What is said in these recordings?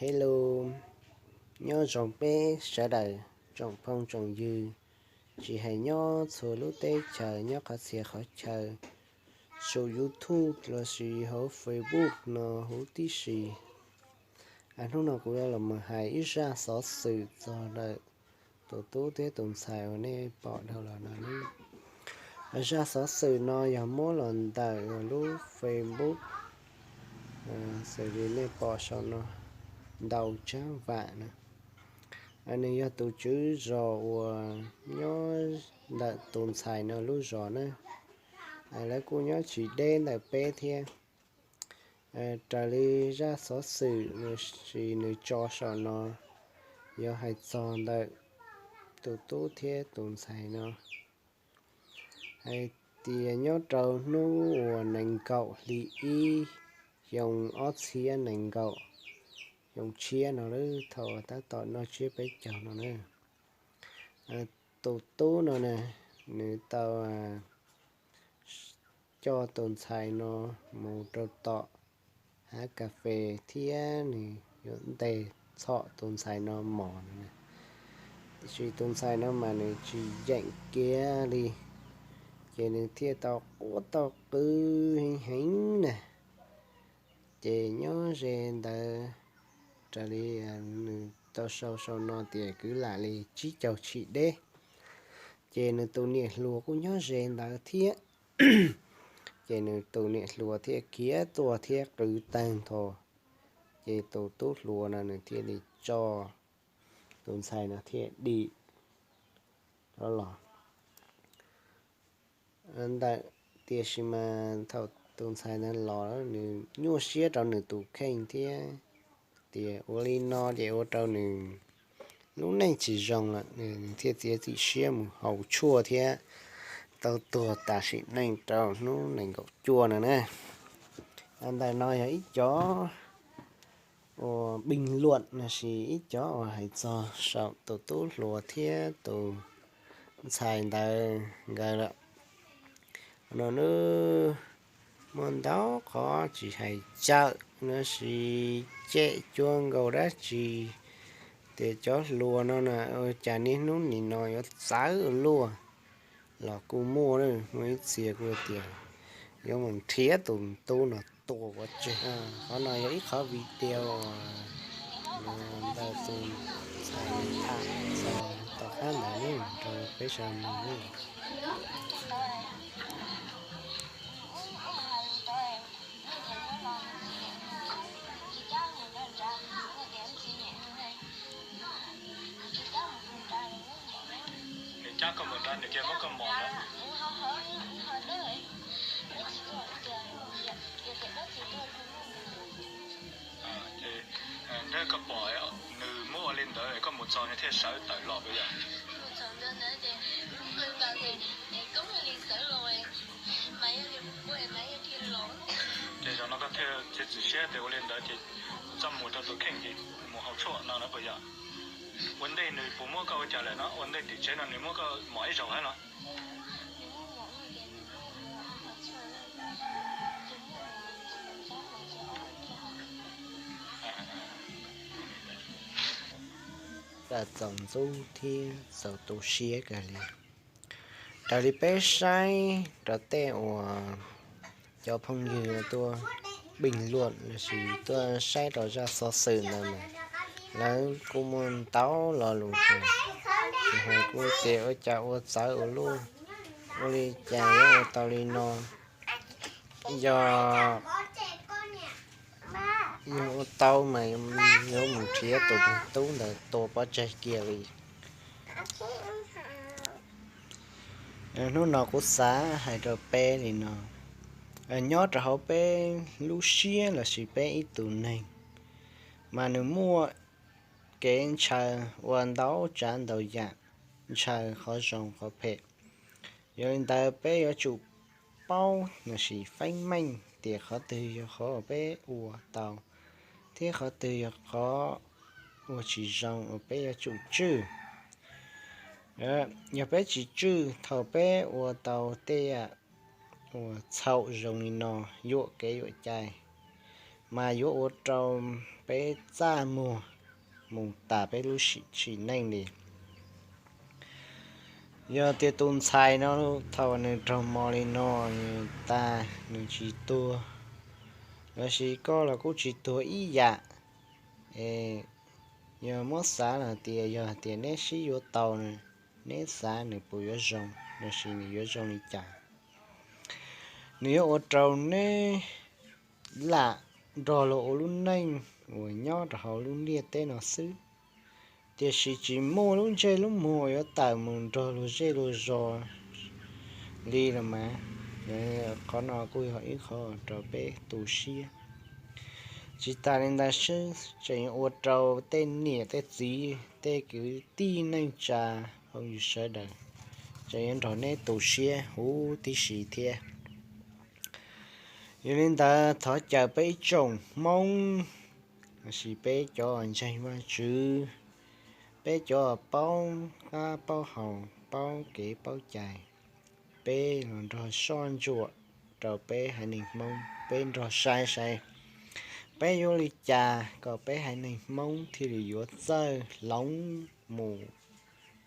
Hello, nyob zoo peb sawv daws tsoom phooj tsoom ywg, tsis hais nyob txhua lub teb chaws, nyob qhov txhia qhov chaw, saum YouTube los sis hauv Facebook no huv tib si. Hnub no kuv yuav los mus hais ib zaj xov xwm txog ntawm tus tub thiab tus ntxhais uas nej pom dhau los no. Zaj xov xwm no yog muab los ntawm lub Facebook, xws li nej pom saum no, Ntau Tsab Vam na. Nws yog tus tswv zos uas nyob ntawm tus ntxhais no lub zos na. Lawv kuj nyob tsis deb ntawm peb thiab. Raws li zaj xov xwm los sis nws tso saum no, yuav hais txog ntawm tus tub thiab tus ntxhais no, hais tias nyob rau hnub uas nees nkaum hli ib, xyoo ob txhiab nees nkaum, xyoo tshiab no, thaum tab tom noj tsiab peb caug no na, tus tub no na, nws tau coj tus ntxhais no mus rau tom hav kas fes thiab nws yuav ntes txhom tus ntxhais no mos no. Tiam sis tus ntxhais no mas nws tsis yeem kiag li, ces nws thiaj tau quaj tau qw heev heev na. Ces nyob ze ntawd, raws li nws tau sau sau no tias kwv lam li tsib caug tshim deb, ces nws tus niam hluas kuj nyob ze ntawd thiab. Ces nws tus niam hluas thiaj khiav tuaj thiab qw tag nrho, ces tus tub hluas no nws thiaj li tso tus ntxhais no thiaj dim los. Ntawm, tiam sis mas thaum tus ntxhais ntawd los, nws nyuaj siab rau nws tus kheej thiab tias ua li no ces ua rau nws lub neej tsis zoo lawm, nws thiaj txiav txim siab mus haus tshuaj thiab tau tuag tas sim neej rau hnub nees nkaum cuaj no na. Ntawm no yog ib cov uas bình luận los sis ib cov uas hais txog saum tus tub hluas thiab tus ntxhais ntawd nkawd lawm. No nws muaj ntau qhov tsis hais cawm los sis cem cuag nkaus dab tsi, tias cov hluas no na, ua cas niaj hnub nim no yuav txawv ua luaj los kuj muaj, muaj ib txhia kuj tias yuav mus nrhiav tus tub no tua pov tseg. Qhov no yog ib qhov video ntawm tus ntxhais tham txog tom qab ntawd rau peb sawv daws mloog. Nws cab koj mus nrad, nws thiaj muab koj mos na. Ces nrhiav koj pom nws muab ua li ntawd, koj mus txog nws thiaj sawv tawm los puas yog? Ces zaum no koj thiaj txiav txim siab tias ua li ntawd ces txaj muag rau tus kheej ces mus haus tshuaj no na puas yog? Ua ntej nws puas muab koj ua cas lawm no? Ua ntej tim tsev no nws muab koj mos ib zaug thiab los? Txaus ntxub thiab txaus tu siab kawg li. Raws li peb saib rau tej uas cov phooj ywg tuaj bình luận los sis tuaj saib rau zaj xov xwm ntawd mas lawv kuj muaj ntau lo lus hais, hais kuj tias ua cas ua txawv ua luaj, ua li cas yuav ua tau li no. Yog, yog ua tau mas yuav mus nrhiav tus tub ntawd tua pov tseg kiag li. Hnub no kuv xav hais rau peb li no, nyob rau hauv peb lub siab los sis peb ib tug neeg, mas nws muaj kev ntshaw ua ntau tsav ntau yam, ntshaw qhov zoo qhov phem. Yog li ntawd peb yuav tsum paub los sis feeb meej tias qhov twg yog qhov uas peb ua tau, thiab qhov twg yog qhov uas tsis zoo uas peb yuav tsum tswj. Yog peb tsis tswj thaum peb ua tau tej yam uas txhaum zoo li no, yuam kev yuam cai, mas yuav ua rau peb txaj muag mus tas peb lub sim neej li. Yog tias tus ntxhais no thaum nws raug mos li no, nws tas nws tsis tuag, los sis koj los kuj tsis tuag ib yam. Es yog muab xav los tias yog tias neb sib yuav tau, neb xav nws puas yuav zoo, los sis nws yuav zoo li cas? Nws yuav ua rau neb lam nrog luag ua lub neej uas nyob rau hauv lub ntiaj teb no xwb, tiam sis tsis muaj lub ntsej lub muag yuav tawm mus nrog luag zej luag zos li los mas. Qhov no kuj yog ib qho rau peb tu siab. Tsis tas li ntawd xwb, tseem ua rau tej niam tej txiv, tej kwv tij neej tsa, phooj ywg sawv daws, tseem yuav nrog neb tu siab huv tib si thiab. Yog li ntawd thov caw peb ib tsoom Hmoob, los sis peb cov ntseeg Vajtswv, peb cov paub qab paub hau, paub kev paub cai, peb los nrog soj ntsuam rau peb haiv neeg Hmoob, peb nrog saib saib peb yuav li cas kom peb haiv neeg Hmoob thiaj li yuav txawj hloov mus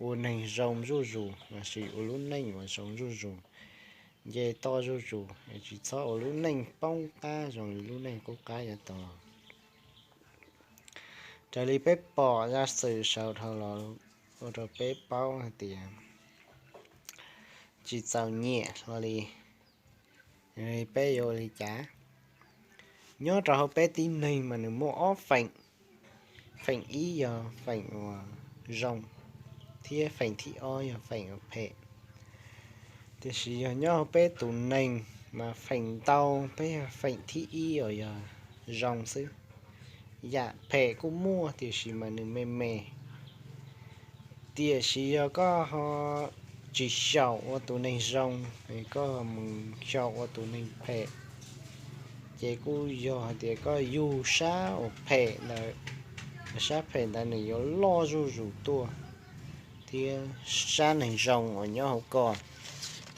ua neeg zoo zuj zus, los sis ua lub neej uas zoo zuj zus, nce toj zuj zus, tsis txhob ua lub neej poob qab zoo li lub neej qub qab yav tod. Raws li peb pom zaj xwm saud dhau los ua rau peb paub hais tias tsis txaus nyiam hlo li. Peb yuav ua li cas? Nyob rau hauv peb tib neeg mas nws muaj ob feem. Feem ib yog feem uas zoo, thiab feem thib ob yog feem uas phem. Tiam sis yog nyob hauv peb tus neeg mas feem ntau peb yog feem thib ib uas yog zoo xwb. Yam phem kuj muaj tiam sis mas nws me me. Tiam sis yog koj ho tsis xyaum ua tus neeg zoo, koj mus xyaum ua tus neeg phem, ces kuj yog hais tias koj yug sab uas phem ntawd, sab phem ntawd nws yuav loj zuj zus tuaj, thiab sab neeg zoo uas nyob hauv koj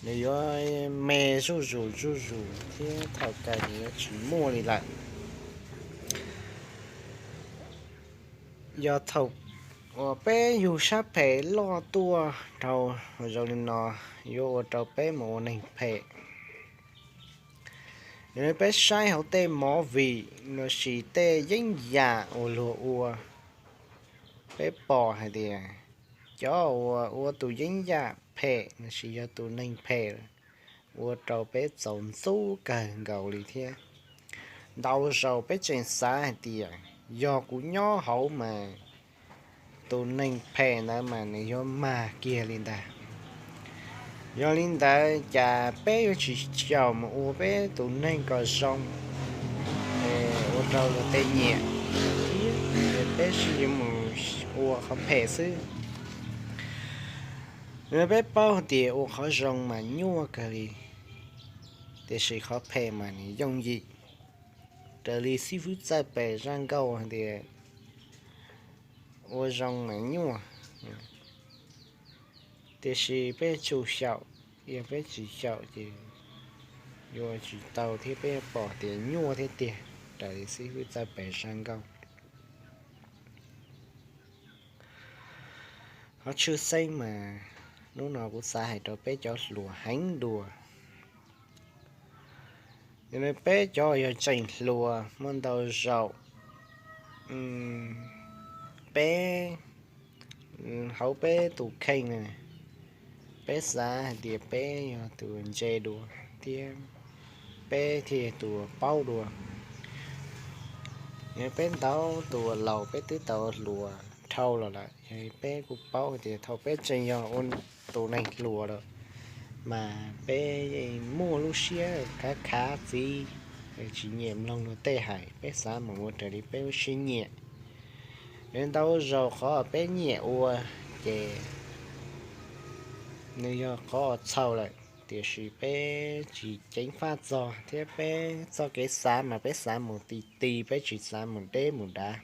nws yuav me zuj zus zuj zus thiab thaum kawg nws yuav tsis muaj li lawm. Yog thaum uas peb yug sab phem loj tuaj dhau zoo li no, yuav ua rau peb mus ua neeg phem. Yog li peb saib hauv tej movie los sis tej yeeb yam uas luag ua, peb pom hais tias cov uas ua tus yeeb yam phem los sis yog tus neeg phem ua rau peb txaus ntxub kawg nkaus li thiab. Ntau zaus peb tseem xav hais tias yog kuv nyob hauv mas tus neeg phem ntawd mas nws yuav mag kiag li ntag. Yog li ntawd cas peb yuav tsis xyaum mus ua peb tus neeg kom zoo, ua rau luag tej nyiam, peb tsuas yuav mus ua qhov phem xwb. Peb paub tias ua qhov zoo mas nyuaj kawg li, tiam sis qhov phem mas nws yooj yim. Raws li xib fwb Txawj Pes zaj nkauj hais tias ua zoo mas nyuaj, tiam sis peb yuav tsum xyaum, yog peb tsis xyaum ces yuav tsis tau thiab peb yuav pom tias nyuaj thiab tiag. Raws li xib fwb Txawj Pes zaj nkauj, qhov tshwj xeeb mas hnub no kuv xav hais rau peb cov hluas heev dua. Yog li peb cov yog tseem hluas muaj ntau zaum peb hauv peb tus kheej na, peb xav hais tias peb yog tus ntse dua thiab peb thiaj yog tus paub dua. Yog peb ntau tus laus peb twb tau hluas dhau los lawm, yog peb kuj paub tias thaum peb tseem yog ua tus neeg hluas lawm mas peb muaj lub siab khav khav txiv, tsis nyiam mloog luag tej hais, peb xav mus ua raws li peb lub siab nyiam. Ntau zaus qhov peb nyiam ua ces nws yog qhov txhaum lawm, tiam sis peb tsis ceev faj txog thiab peb txoj kev xav mas peb xav mus ti ti, peb tsis xav mus deb mus dav.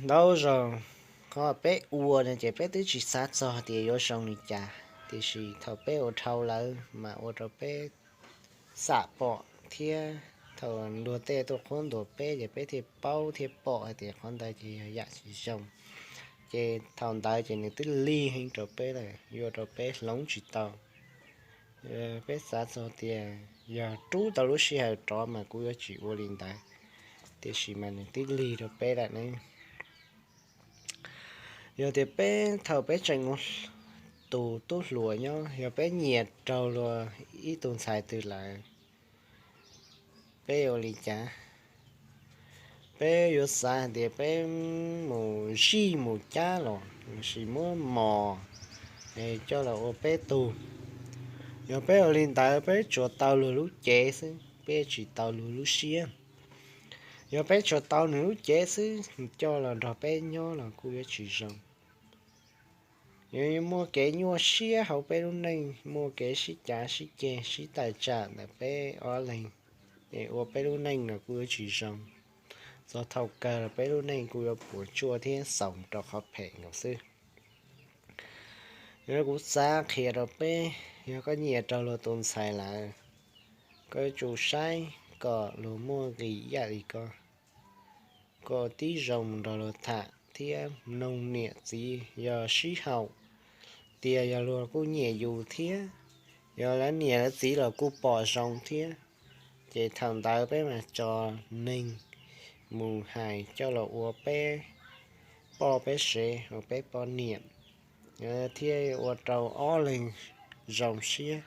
Ntau zaus qhov peb ua no ces peb twb tsis xav txog tias yuav zoo li cas, tiam sis thaum peb ua dhau lawm mas ua rau peb xam pom thiab thaum luag tej tuaj qhuab ntuas peb ces peb thiaj paub thiaj pom hais tias qhov ntawd ces yog yam tsis zoo. Ces thaum ntawd ces nws twb lig heev rau peb lawm, yuav rau peb hloov tsis tau. Peb xav txog tias yog rub tau lub sij hawm rov mas kuv yuav tsis ua li ntawd, tiam sis mas nws twb lig rau peb lawm ne. Yog tias peb thaum peb tseem tus tub hluas nyob, yog peb nyiam raug luag ib tug ntxhais twg lawm, peb ua li cas? Peb yuav xav hais tias peb mus zij mus cab los lossis muab mos coj los ua peb tug. Yog peb ua li ntawd peb tsuas tau luag lub cev xwb, peb tsis tau luag lub siab. Yog peb tsuas tau nws lub cev xwb, coj los nrog peb nyob los kuj yuav tsis zoo. Yuav muaj kev nyuaj siab hauv peb lub neej, muaj kev sib cav sib ceg sib tawm tsam ntawm peb ob leeg, es ua peb lub neej los kuj yuav tsis zoo. Txog thaum kawg los peb lub neej kuj yuav puas tsuaj thiab xaus rau qhov phem nkaus xwb. Yog kuv xav qhia rau peb, yog koj nyiam raug luag tus ntxhais lawm, koj yuav tsum saib kom luag muaj nqis ib yam li koj, kom tib zoo mus nrog luag tham thiab mloog niam txiv yog sib haum, tias yog luag kuj nyiam yus thiab, yog lawv niam lawv txiv los kuj pom zoo thiab. Ces thaum ntawd peb mam tso neeg mus hais coj los ua peb poj peb sev, ua peb poj niam, thiaj ua rau ob leeg zoo siab.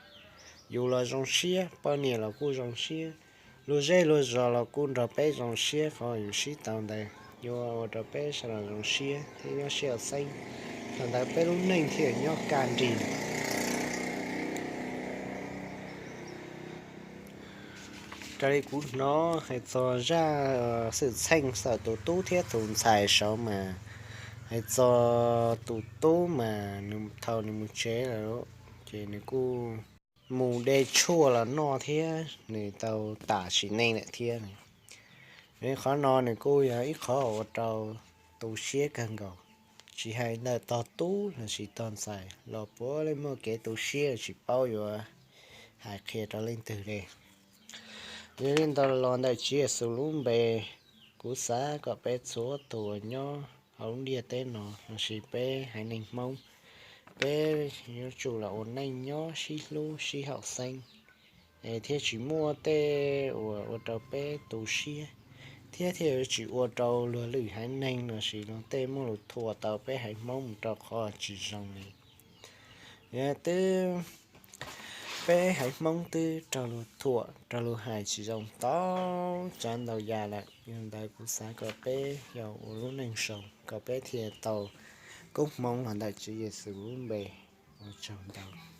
Yus los zoo siab, poj niam los kuj zoo siab, luag zej luag zos los kuj nrog peb zoo siab, qhov yus sib tau ntawd yuav ua rau peb sawv daws zoo siab thiab nyob siab xeeb. Thaum ntawd peb lub neej thiaj nyob kaj nrig. Raws li kuv hnov hais txog zaj xwm txheej saum tus tub thiab tus ntxhais saud mas, hais txog tus tub mas nws thaum nws mus tsev lawm, ces nws kuj mus de tshuaj los noj thiab nws tau tas sim neej lawm thiab. Qhov no nws kuj yog ib qhov ua rau tu siab kawg nkaus, tsis hais ntawm tog tub lossis tog ntxhais los puav leej muaj kev tu siab tsis paub yuav hais qhia rau leej twg li. Yog li ntawd los ntawm Tswv Yexus lub npe, kuv xav kom peb txhua tus nyob hauv ntiaj teb no lossis peb haiv neeg Hmoob, peb yuav tsum los ua neej nyob sib hlub sib haum xeeb, es thiaj tsis muaj tej uas ua rau peb tu siab, thiab thiaj tsis ua rau luag lwm haiv neeg lossis luag tej muaj lus thuam tau peb haiv Hmoob mus rau qhov tsis zoo li. Yog twb peb haiv Hmoob twb raug luag thuam raug luag hais tsis zoo tau tsav ntau yam lawm, yog ntawd kuv xav kom peb yog ua lub neej zoo kom peb thiaj tau koob hmoov los ntawm Tswv Yexus lub npe. Ua tsaug ntau.